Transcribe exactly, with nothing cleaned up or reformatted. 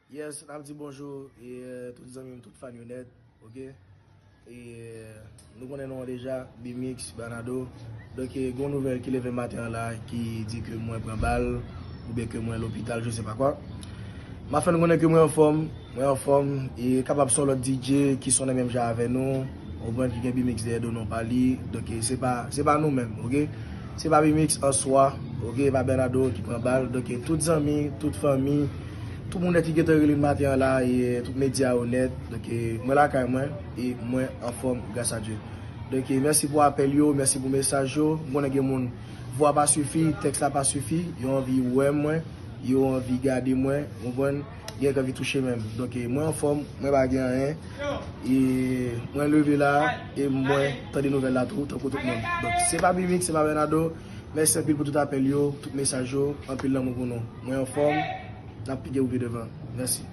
Yes, n ap di bonjou e tout zanmi m, tout fan yo nèt, oke? E nou konnen non an deja, Bimix, Bernardo. Donk, e, gon nouvèl ki leve maten an la ki di ke mwen pran bal oubyen ke mwen lopital, je sais pas quoi. M ap fè nou konnen ke mwen anfòm, mwen anfòm, e kapab se yon lòt D J ki sonnen menm jan avè nou, ou konprann, ki gen Bimix dèyè do non pa li. Donk, e se pa, se pa nou menm, oke? Se pa Bimix an swa, oke? E pa Bernardo ki pran bal. Donk, e tout zanmi, tout fanmi, tout moun nèt ki gentan rele m maten an la, e tout medya yo nèt. Donk, e mwen lakay mwen, e mwen anfòm, gras a Dye. Donk, e mèsi pou apèl yo, mèsi pou mesaj yo. M konnen gen moun, vwa pa sifi, tèks la pa sifi, yo anvi wè mwen, yo anvi gade mwen, ou konprann? Gen k anvi touche menm. Donk, e mwen anfòm, mwen pa gen anyen. E mwen leve la, e mwen tande nouvèl la tou, tankou tout moun. Donk, se pa Bimix, se pa Bernardo. Mèsi anpil pou tout apèl yo, tout mesaj yo, anpil lanmou pou nou. Mwen anfòm, n ap pike pou pi devan. Mèsi.